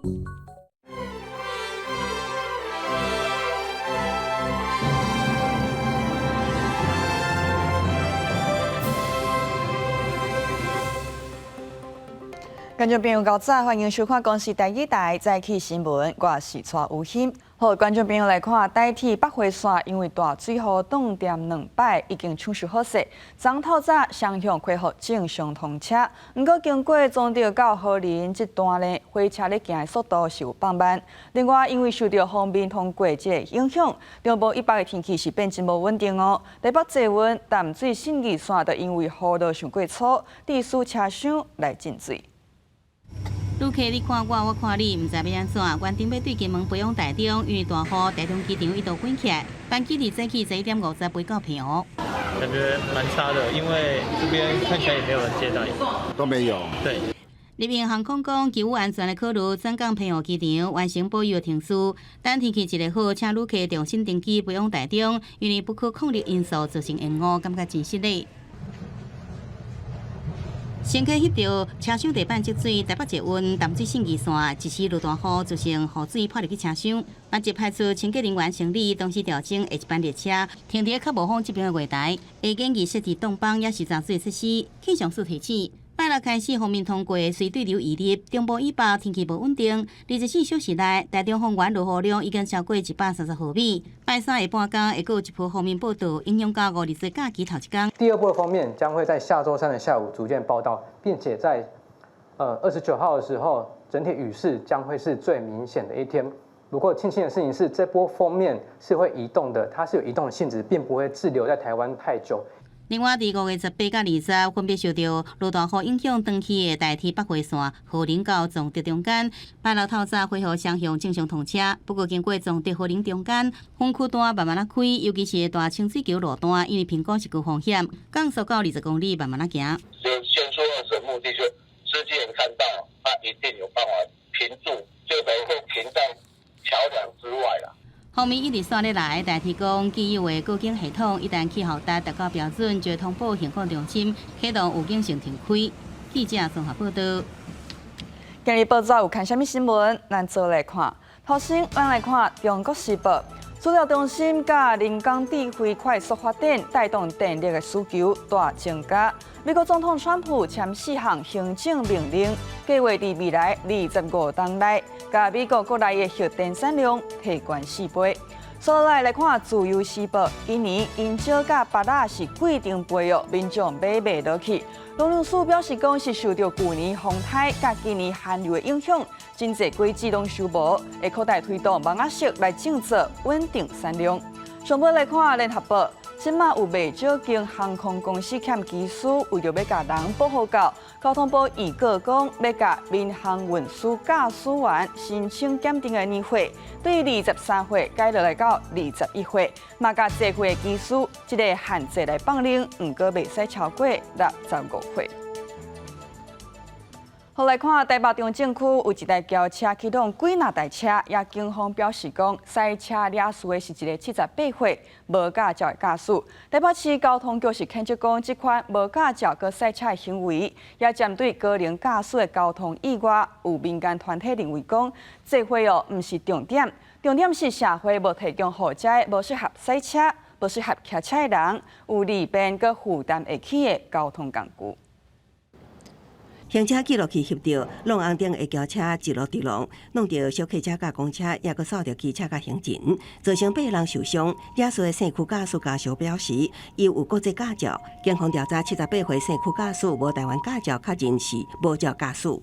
觀眾朋友，較早，歡迎收看公視台語台早起新聞，我是蔡有馨。好，觀眾朋友來看，台鐵北迴線因為大水雨斷電兩擺，已經搶修好勢，昨透早雙向恢復正常通車。毋過經過彰德到和林這段呢，火車咧行的速度是有放慢。另外，因為受著鋒面通過這個影響，中部以北的天氣是變真無穩定哦。台北捷運淡水信義線就因為雨落傷過粗，致使車廂來進水。旅客你看我，我看你，毋知欲按怎。原定欲對金門飛往台中，因為大雨，台中機場一度關起來，班機佇早起11點50飛到澎湖。感覺蠻差的，因為這邊看起來也沒有人接待。都沒有。對。日本航空講，基於安全的考慮，轉降澎湖機場完成保養程序。等天氣一個好，請旅客重新登機飛往台中，因為不可抗力因素造成延誤，感覺真失禮。乘客翕著車廂地板積水，台北捷運淡水信義線一時落大雨，造成雨水潑入去車廂。緊急派出清潔人員清理，同時調整下一班列車停佇較無風這邊的月台。下簡易設置擋崩抑是閘水設施。氣象署提醒，拜六開始鋒面通過，隨對流移入，中部以北天氣無穩定。24小時內，台中方圓落雨量已經超過130毫米。拜三下半工會閣有一波鋒面報到，影響到五日節假期頭一工。第二波的鋒面將會在下週三的下午逐漸報到，並且在29號的時候，整體雨勢將會是最明顯的一天。不過慶幸的事情是，這波鋒面是會移動的，它是有移動的性質，並不會滯留在台灣太久。另外，佇5月18佮20，分別受著落大雨影響，斷去的台鐵北迴線和林到彰德中間，拜六透早恢復雙向正常通車。不過，經過彰德和林中間分區段慢慢仔開，尤其是大清水橋路段，因為評估是高風險，降速到20公里慢慢仔行。就限速二十，目的就司機人看到，他一定有辦法停住，就等於會停在橋梁之外啦。鋒面一直紲咧來，台鐵講既有的告警系統一旦氣候達到標準，就會通報行控中心啟動預警性停開。記者綜合報道。今日報紙有看啥物新聞？咱做來看。頭先，咱來看《中國時報》。資料中心佮人工智慧快速發展，帶動電力的需求大增加。美國總統川普簽四項行政命令，計劃佇未來25冬內，共美國國內的核電產量提懸4倍。所來來看《自由時報》，今年香蕉佮芭樂是貴成倍哦，民眾買袂落去。農糧署表示講，是受著舊年風颱佮今年寒流的影響，真濟果子攏收無，會擴大推動網仔色來種作穩定產量。上尾來看《聯合報》，這馬有袂少間航空公司欠機師，為著欲共人保護到，交通部預告講，欲共民航運輸駕駛員申請檢定的年歲，對23歲改落來到21歲，嘛共濟歲的機師，這個限制來放寬，毋過袂使超過65歲。好來看台北中正區有一台轎車去挵幾若台車，也警方表示講，賽車惹事的是一个78歲無駕照的駕駛。台北市交通局是譴責講，這款無駕照閣賽車的行為，也針對高齡駕駛的交通意外，有民間團體認為講，這歲哦毋是重點，重點是社會無提供予這無適合賽車、無適合騎車的人，有利便閣負擔會起的交通工具。行車記錄器翕著，挵紅燈的轎車一路直挵，弄著小客車佮公車，抑閣掃著機車佮行人，造成八个人受傷。惹事的姓邱駕駛家屬表示，伊有國際駕照。警方調查78歲姓邱駕駛無台灣駕照，確認是無照駕駛。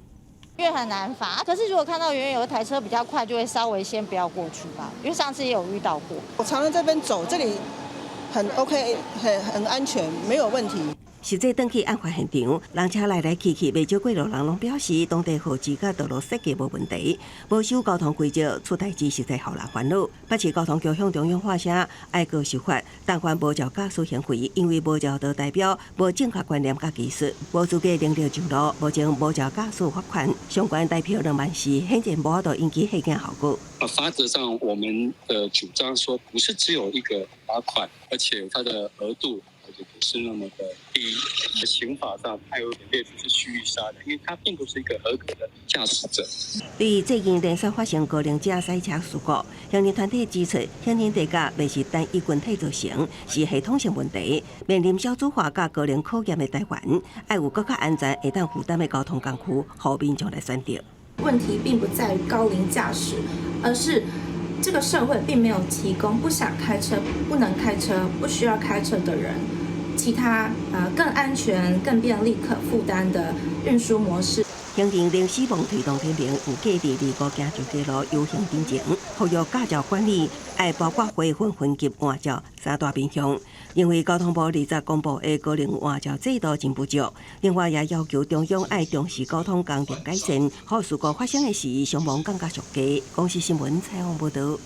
因為很難罰，可是如果看到遠遠有一台車比較快，就會稍微先不要過去吧。因為上次也有遇到過。我常常這邊走，這裡很 OK，很安全，沒有問題。實際轉去案發現場，人車來來去去，袂少過路人攏表示，當地號誌佮道路設計無問題，無守交通規則，出代誌實在予人煩惱。北市交通局向中央發聲，哀告受罰，但凡無照駕駛行為，因為無照就代表無正確觀念佮技術，無資格能力上路，目前無照駕駛罰款，相關代票2萬4，顯然無法度引起嚇驚效果。罰則上，我們的主張說，不是只有一個罰款，而且它的額度也實不是那麼的低。刑法上，他有點列出是蓄意殺人，因為他並不是一個合格的駕駛者。對最近連續發生高齡者賽車事故，行人團體指出，行人地價袂是單一群體造成，是系統性問題。面臨少子化佮高齡考驗的台灣，愛有閣較安全、會當負擔的交通工具，予民眾來選擇。問題並不在於高齡駕駛，而是這個社會並沒有提供不想開車、不能開車、不需要開車的人，其他更安全、更便利、可負擔的運輸模式。行人零死亡推動聯盟有計佇25行石家路遊行進前，呼籲駕照管理愛包括花粉分級換照三大面向。因為交通部20公布的高齡換照制度真不少，另外也要求中央愛重視交通工程改善，予事故發生的時傷亡降甲上低。公視新聞採訪報導。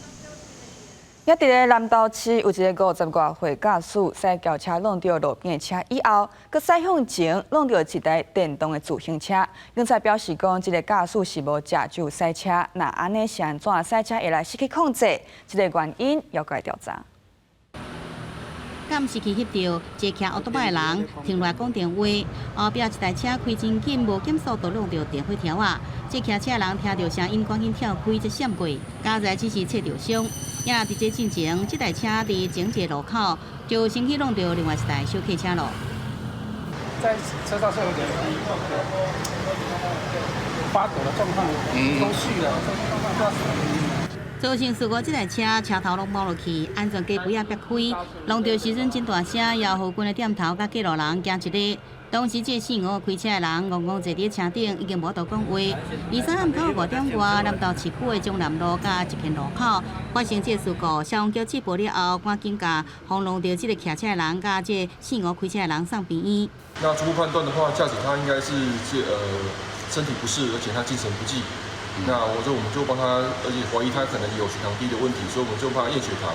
抑佇咧南投市有一个50外歲駕駛駛轎車挵著路邊的車以後，閣駛向前挵著一台電動的自行車。警察表示講，這个駕駛是無食酒駛車，若按呢是按怎駛車會來失去控制？這个原因猶閣來調查。監視器翕著一个騎歐多擺的人停落來講電話，後壁一台車開真緊，無減速就挵著電火柱仔。這騎車人聽著聲音，趕緊跳開，才閃過。佳哉只是切著傷。也佇這進前，這台車佇前一个路口就先去挵著另外一台小客車囉。在車上是有點發抖的狀況，抽搐了，抽搐狀況不知道什麼原因。造成事故，這台車車頭攏冒落去，安全帶仔煏開，挵著時陣真大聲，吆喝關的店頭佮過路人驚一个。當時這四五個開車的人戇戇坐佇車頂，已經無法度講話。23暗晡5點外，南投市區的中南路佮一片路口發生這個事故，消防局接報了後，趕緊共轟挵著這个騎車的人佮這四五開車的人送病院。那初步判斷的話，駕駛他應該是身體不適，而且他精神不濟。那我們就幫他，而且懷疑他可能有血糖低的問題，所以我們就幫他驗血糖。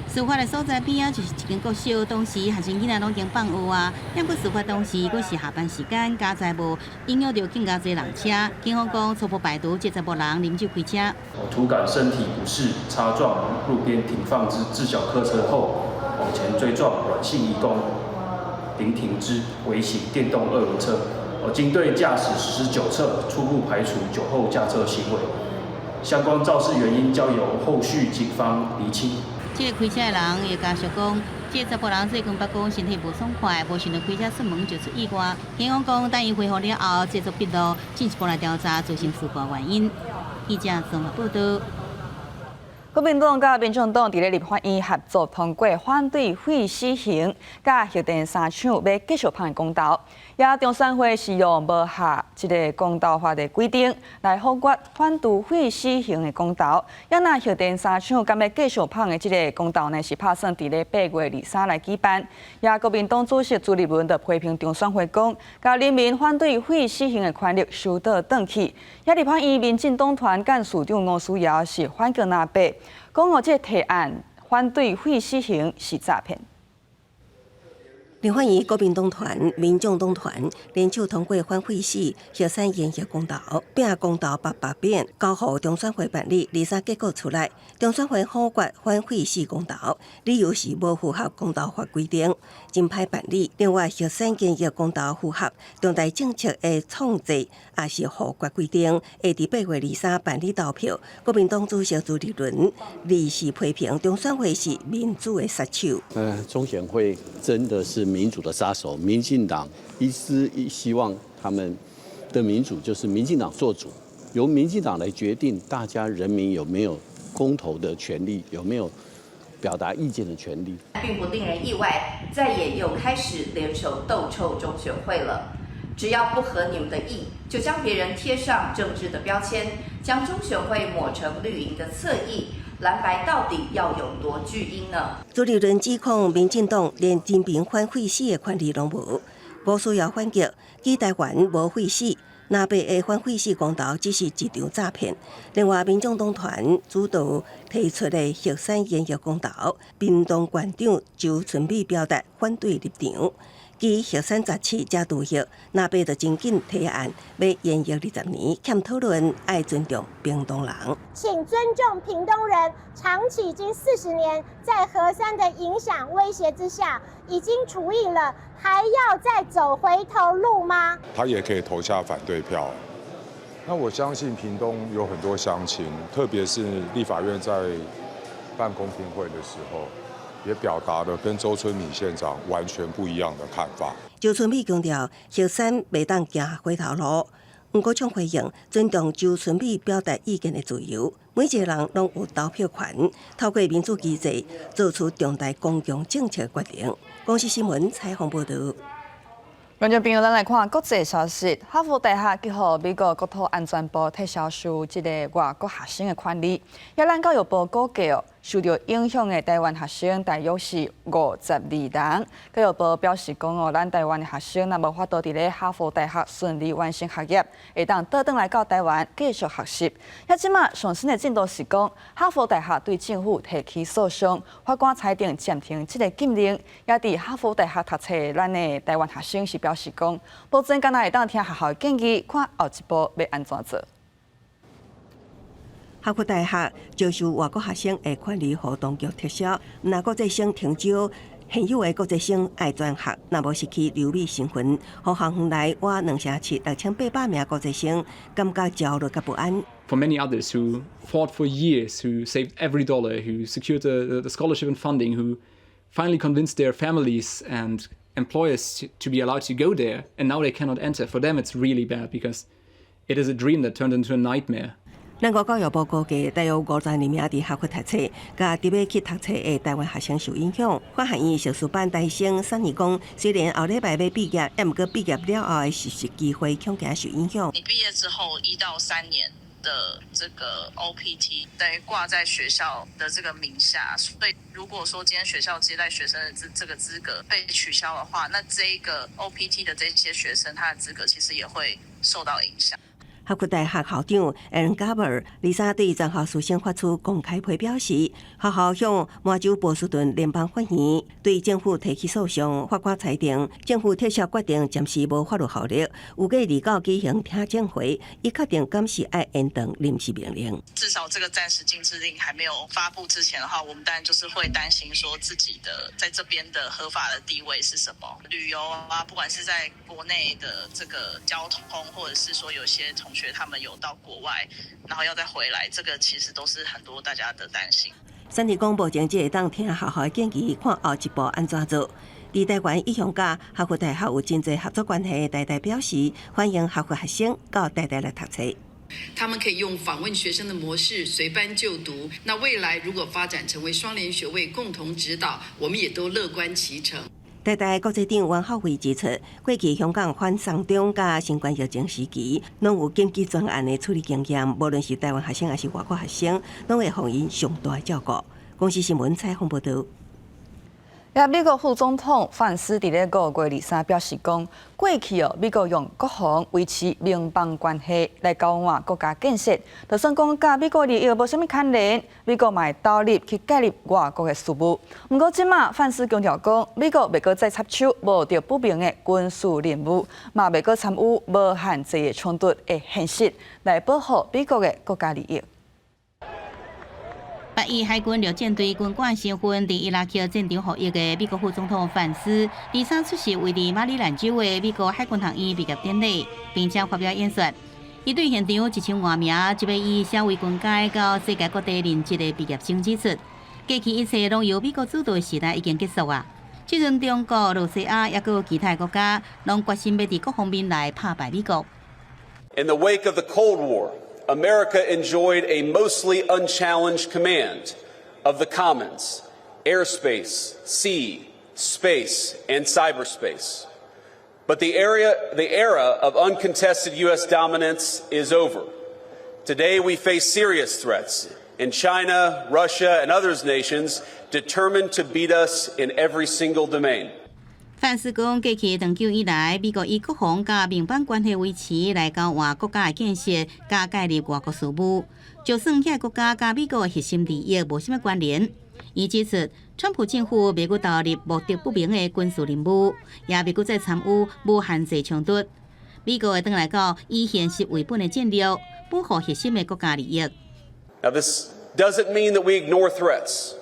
事發的所在邊仔就是一間國小，當時學生囡仔攏已經放學啊。不過事發當時閣是下班時間，佳哉無影響著更加濟人車。警方講初步排除這查埔人啉酒開車。突感身體不適，擦撞路邊停放之自小客車後，往前追撞阮姓移工林廷之微型電動二輪車。經對駕駛實施酒測，初步排除酒後駕車行為，相關肇事原因交由後續警方釐清。這个開車的人的家屬講，這個查埔人最近捌講身體無爽快，無想著開車出門就出意外。警方講，等伊恢復了後，製作筆錄，進一步來調查造成事故原因。記者綜合報道。國民黨佮民眾黨佇咧立法院合作通過反對廢死刑，佮核電三廠欲繼續放的公投。也中選會是用無合這个公投法的規定來否決反對廢死刑的公投。也若核電三廠敢欲繼續放的這个公投呢，是拍算佇咧8月23來舉辦。也國民黨主席朱立倫就批評中選會講，共人民反對廢死刑的權利收倒轉去。也立法院民進黨團幹事長吳思瑤是反擊藍白，講哦，這个提案反對廢死刑是詐騙。立法院國民黨團、民眾黨團聯手通過反廢死、核三延役公投，拼公投800遍，交予中選會辦理。23結果出來，中選會否決反廢死公投，理由是無符合公投法規定，真歹辦理。另外，核三延役公投符合重大政策的創制，也是否決規定，會佇8月23辦理投票。國民黨主席朱立倫二是批評中選會是民主的殺手。中選會真的是民主的殺手，民進黨一直希望他們的民主就是民進黨做主，由民進黨來決定大家人民有沒有公投的權利，有沒有表達意見的權利。並不令人意外，在野又開始聯手鬥臭中選會了。只要不合你們的意，就將別人貼上政治的標籤，將中選會抹成綠營的側翼。藍白到底要有多巨嬰呢？朱立倫指控民進黨連人民反廢死的權利攏無，吳思瑤反擊，舉台灣無廢死，藍白的反廢死公投只是一場詐騙。另外，民眾黨團主導提出的核三延役公投，屏東縣長周春米表達反對立場。基於核三十七才拄核，那爸就真緊提案欲延役20年，欠討論愛尊重屏東人。請尊重屏東人，長期已經40年，在核三的影響威脅之下，已經除役了，還要再走回頭路嗎？他也可以投下反對票。那我相信屏東有很多鄉親，特別是立法院在辦公聽會的時候，也表達了跟周春米縣長完全不一樣的看法。周春米強調，核三袂當行回頭路。黃國昌回應，尊重周春米表達意見的自由，每一個人攏有投票權，透過民主機制做出重大公共政策決定。公視新聞採訪報導。觀眾朋友，咱來看國際消息。哈佛大學結合美國國土安全部撤銷收這个外國學生的權利。也咱教育部估計哦，受著影響的台灣學生大約是52人。教育部表示講哦，咱台灣的學生若無法度佇咧哈佛大學順利完成學業，會當倒轉來到台灣繼續學習。遐這馬上新的進度是講，哈佛大學對政府提起訴訟，法官裁定暫停這个禁令。也佇哈佛大學讀冊咱的台灣學生是表示講，目前敢若會當聽學校的建議，看後一步欲按怎做。哈佛大學招收外國學生的權利予當局撤銷，毋但國際生停招，現有的國際生愛轉學，若無失去留美身份，予校園內倚2成76800名國際生感覺焦慮佮不安。 For many others who fought for years, who saved every dollar, who secured the scholarship and funding, who finally convinced their families and employers to be allowed to go there, and now they cannot enter. For them, it's really bad because it is a dream that turned into a nightmare. 咱國教育部估計，大約52名佇哈佛讀冊，佮佇欲去讀冊的台灣學生受影響。法學院碩士班大生三年講，雖然後禮拜欲畢業，毋過畢業了後的實習機會恐驚受影響。你畢業之後1到3年的這個 OPT 等於掛在學校的這個名下，所以如果說今天學校接待學生的這個資格被取消的話，那這個 OPT 的這些學生，他的資格其實也會受到影響。哈佛大學校長 Aaron Gabel 23對全校師生發出公開批表示，學校向麻州波士頓聯邦法院對政府提起訴訟，法官裁定政府撤銷決定暫時無法律效力，預計29舉行聽證會，以確定敢是愛延長臨時命令。至少這個暫時禁制令還沒有發布之前的話，我們當然就是會擔心說自己的在這邊的合法的地位是什麼。旅遊啊，不管是在國內的這個交通，或者是說有些同學他們有到國外，然後要再回來，這個其實都是很多大家的擔心。三立講目前只會當聽學校的建議，看後一步按怎做。佇台灣一向佮哈佛大學有真濟合作關係的台大表示，歡迎哈佛學生到台大來讀冊。他們可以用訪問學生的模式隨班就讀。那未來如果發展成為雙聯學位共同指導，我們也都樂觀其成。台大國際長袁孝惠指出，過去香港反送中佮新冠疫情時期，攏有緊急專案的處理經驗，無論是台灣學生抑是外國學生，攏會予𪜶上大的照顧。公視新聞採訪報導。也美國副總統范斯佇咧5月23表示講，過去哦，美國用國防維持盟邦關係來交換國家建設，就算講佮美國利益無啥物牽連，美國嘛會投入去介入外國的事務。毋過這馬范斯強調講，美國袂閣再插手目的不明的軍事任務，嘛袂閣參與無限制的衝突的現實，來保護美國的國家利益。以海軍陸戰隊軍官身份，佇伊拉克戰場服役的美國副總統范斯，23出席位佇馬里蘭州的美國海軍學院畢業典禮，並且發表演說。伊對現場1000外名，這欲以社會軍階到世界各地任職的畢業生指出，過去一切攏由美國主導的時代已經結束啊！這陣中國、露西亞，抑閣有其他國家，攏決心欲佇各方面來拍敗美國。 In the wake of the Cold War, America enjoyed a mostly unchallenged command of the commons, airspace, sea, space, and cyberspace. But the era of uncontested U.S. dominance is over. Today, we face serious threats in China, Russia, and other nations determined to beat us in every single domain. 范斯講，過去長久以來，美國以國防佮盟邦關係維持來交換國家的建設，佮介入外國事務，就算遐國家佮美國的核心利益無啥物關聯。伊指出，川普政府袂閣投入目的不明的軍事任務，也袂閣再參與無限制衝突。美國會轉來到以現實為本的戰略，保護核心的國家利益。 Now this doesn't mean that we ignore threats,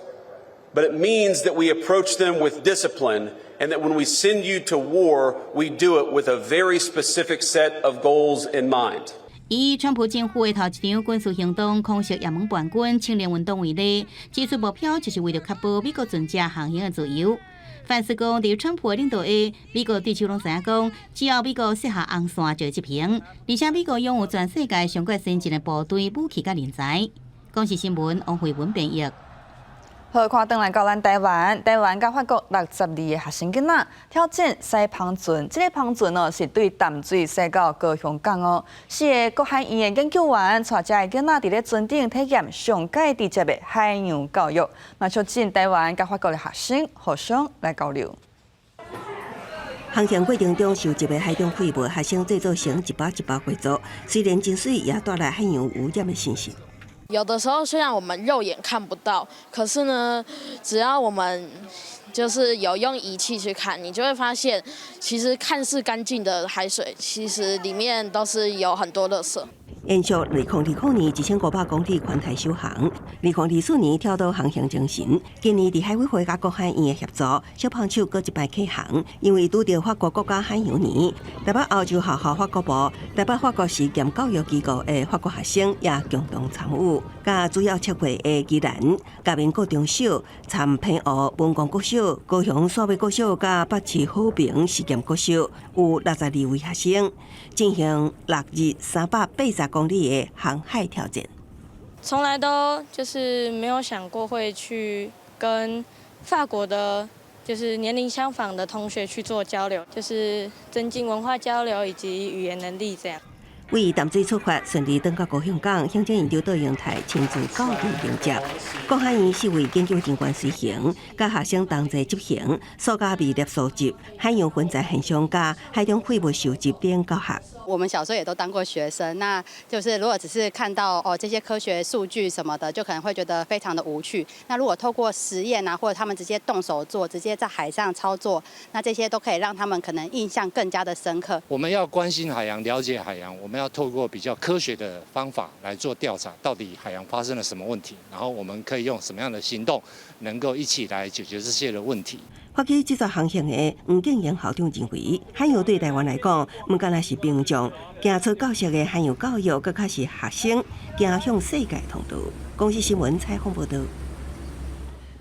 but it means that we approach them with discipline and that when we send you to war, we do it with a very specific set of goals in mind. 以川普政府的頭一場軍事行動空襲也門叛軍青年運動為例，指出目標就是為著確保美國船隻航行的自由。范斯講，佇川普的領導下，美國對手攏知影講，只要美國設下紅線就會執行，而且美國擁有全世界上蓋先進的部隊、武器佮人才。公視新聞王慧文編譯。好，看轉來到咱台灣，台灣佮法國62個學生囡仔挑戰駛帆船，這個帆船哦是對淡水駛到高雄港哦。四个國海院的研究員帶遮个囡仔佇咧船頂體驗上蓋直接的海洋教育，嘛促進台灣佮法國的學生互相來交流。航行過程中收集的海中廢物，學生製作成一包一包畫作，雖然真媠，也帶來海洋污染的信息。有的時候雖然我們肉眼看不到，可是呢，只要我們就是有用儀器去看，你就會發現，其實看似乾淨的海水，其實裡面都是有很多垃圾。延續2020年1500公里環台首航，2024年跳島航行精神。今年佇海委會佮國海院的協助，小帆手閣一擺啟航，因為拄著法國國家海洋年，台北歐洲學校法國部、台北法國實驗教育機構的法國學生也共同參與。佮主要測繪的宜蘭、嘉明國中小、參平湖文光國小、高雄汕尾國小佮北市和平實驗國小，有62位學生進行6日380公里的航海挑戰。從來都就是沒有想過會去跟法國的，就是年齡相仿的同學去做交流，就是增進文化交流以及語言能力這樣。為淡水出發，順利轉到高雄港，行政院長卓榮泰親自到場迎接。國海院四位研究人員隨行，佮學生同齊執行塑膠微粒收集、海洋分載現象佮海中廢物收集等教學。我們小時候也都當過學生，那就是如果只是看到哦這些科學數據什麼的，就可能會覺得非常的無趣。那如果透過實驗啊，或者他們直接動手做，直接在海上操作，那這些都可以讓他們可能印象更加的深刻。我們要關心海洋，了解海洋，我們要透過比較科學的方法來做調查，到底海洋發生了什麼問題，然後我們可以用什麼樣的行動，能夠一起來解決這些的問題。發起這次航行的黃敬賢校長認為，海洋對台灣來講，毋干焦是屏障，行出教室的海洋教育，閣較是學生走向世界通道。公視新聞採訪報導。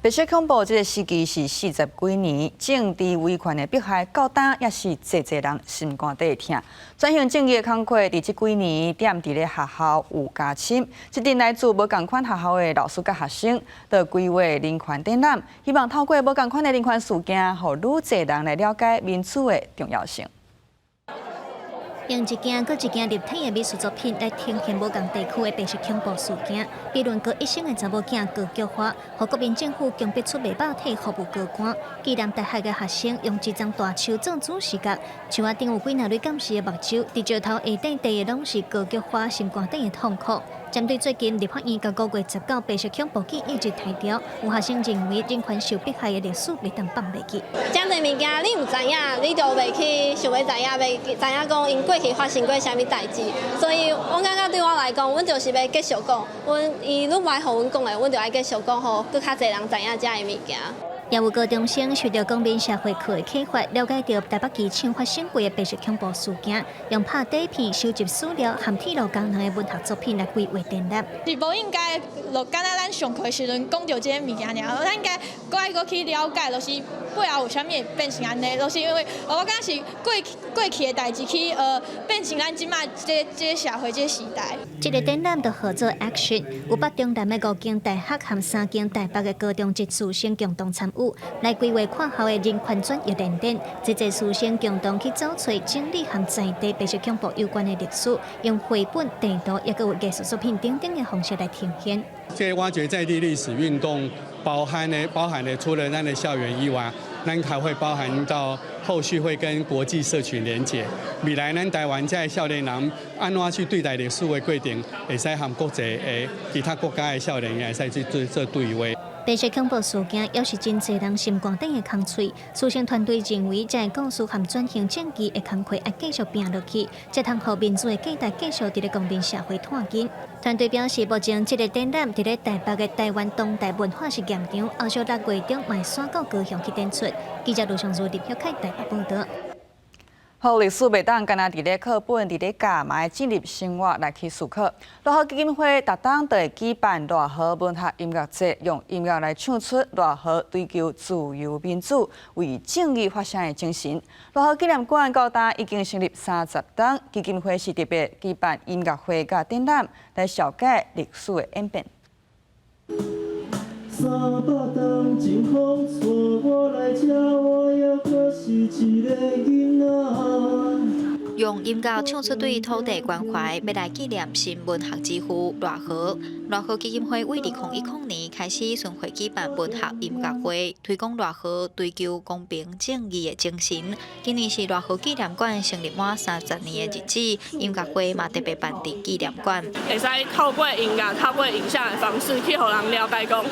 白色恐怖這个時期是40幾年，政治維權的迫害，到今也是濟濟人心肝底疼。轉型正義的工課，佇這幾年踮佇咧學校有加深。這陣來自無仝款學校的老師佮學生，就規劃人權展覽，希望透過無仝款的人權事件，予愈濟人來了解民主的重要性。用一件閣一件立體的美術作品來呈現無仝地區的白色恐怖事件。比倫哥一生的查某囝高菊花，予國民政府強迫出賣肉體服務高官。暨南大學的學生用一叢大樹做主視覺，樹仔頂有幾若蕊金絲的目睭，佇石頭下底滴的攏是高菊花心肝底的痛苦。針對最近立法院共5月19白色恐怖紀念日提著，有學生認為人權受迫害的歷史袂當放袂記。遮濟物件你毋知影，你就袂去想欲知影，袂知影講𪜶過去發生過啥物代誌。所以我感覺對我來講，阮就是欲繼續講，阮伊愈無愛予阮講的，阮就愛繼續講，予閣較濟人知影遮的物件。也有高中生受著公民社會課的啟發，了解著台北機場發生過的白色恐怖事件，用拍底片收集史料和鐵路工人的文學作品來規劃展覽。是無應該，就敢若咱上課時陣講著這个物件爾，咱應該閣愛閣去了解，就是背後有啥物會變成按呢？就是因為我感覺是過去的代誌去變成咱這馬這社會這時代。這个展覽就號做 Action，有北中南的五間大學和三間台北的高中職師生共同參與，來規劃跨校的人權轉譯聯展，濟濟師生共同去找揣整理和在地白色恐怖有關的歷史，用繪本、地圖，抑閣有藝術作品等等的方式來呈現。這個挖掘在地歷史運動，包含的除了咱的校園以外，咱還會包含到後續會跟國際社群連結。未來咱台灣這少年人按怎去對待歷史的過程，會使和國際的其他國家的少年也會使去做對話。白色恐怖事件猶是真濟人心肝頂的空喙。師生團隊認為，這个故事和轉型正義的工課愛繼續拼落去，才通予民主的價值繼續佇咧公民社會湠緊。團隊表示，目前這个展覽佇咧台北的台灣當代文化實驗場，後續6月中嘛會徙到高雄去展出。記者盧尚如林曉凱台北報導。好，歷史袂當干焦佇咧課本、佇咧教，嘛愛進入生活來去思考。熱河基金會逐冬都會舉辦熱河文學音樂節，用音樂來唱出熱河追求自由民主、為正義發聲的精神。熱河紀念館到今已經成立30冬，基金會是特別舉辦音樂會佮展覽，來紹介歷史的演變。300冬前風帶我來這，我猶閣是一个囡仔。用音樂唱出對土地關懷，欲來紀念新文學之父賴和。賴和基金會為2010年開始巡迴舉辦文學音樂會，推廣賴和追求公平正義的精神。今年是賴和紀念館成立滿30年的日子，音樂會嘛特別辦佇紀念館。會使透過音樂、透過影像的方式去予人了解講，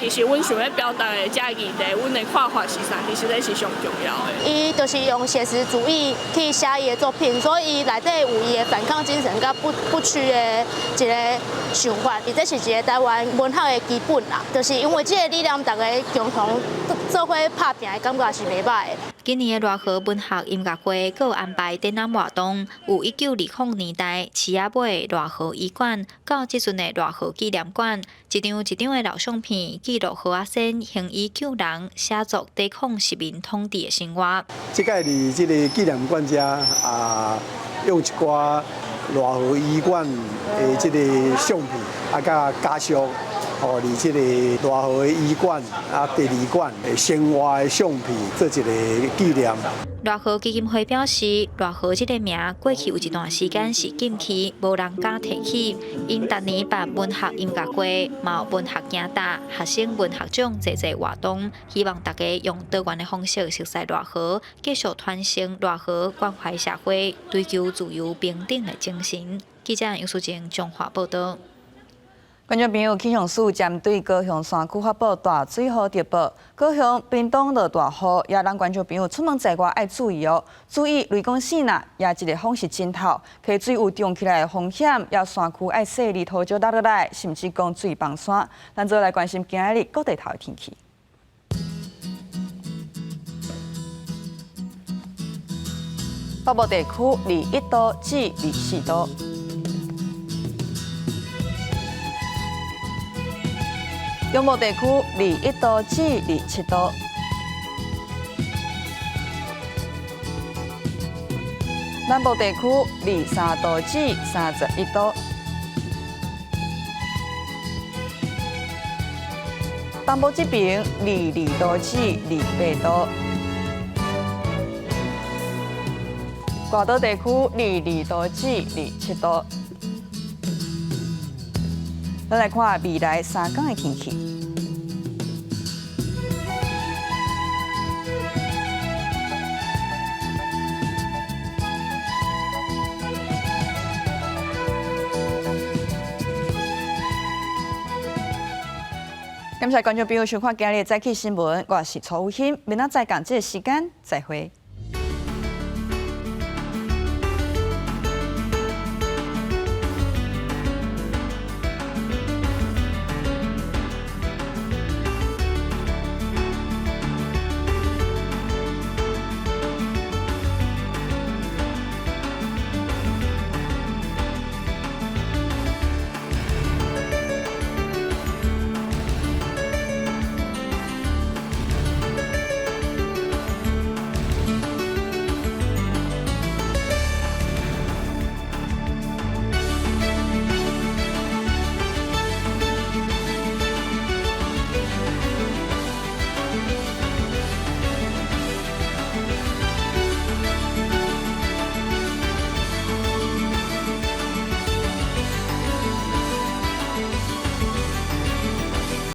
其實阮想欲表達的這議題，阮的看法是啥，其實這是上重要的。伊就是用寫實主義去寫伊的作品，所以伊內底有伊的反抗精神佮不屈的一个想法，伊這是一个台灣文學的基本啦。就是因為這个理念，大家共同做伙拍拚的感覺是袂䆀的。今年的熱河文學音樂會閣有安排展覽活動，有1920年代市仔尾熱河醫館，到這陣的熱河紀念館，一張一張的老相片，記錄何阿仙行醫救人、寫作抵抗殖民統治的生活。這擺佇這个紀念館遮啊，用一寡熱河醫館的這个相片，啊，佮家屬。哦，佇這个熱河醫館啊，第二館的生活的相片做一个紀念。熱河基金會表示，熱河這个名過去有一段時間是禁區，無人敢提起。𪜶逐年辦文學音樂會，嘛有文學競答、學生文學獎濟濟活動，希望大家用多元的方式熟悉熱河，繼續傳承熱河關懷社會、追求自由平等的精神。記者楊淑靜彰化報導。觀眾朋友，氣象署針對高雄山區發布大水雨特報，高雄、屏東落大雨，也讓觀眾朋友出門在外愛注意哦，注意雷公線啊，也這个風勢真透，溪水有漲起來的風險，也山區愛細膩土石落落來，甚至講注意崩山。咱做來關心今仔日各地頭的天氣。北部地區21度至24度。中部地區21度至27度，南部地區23度至31度，東部這邊22度至28度，外島地區22度至27度。咱來看未來3天的天氣。感謝觀眾朋友收看今日的早起新聞，我是楚雨欣，明仔載仝這个時間再會。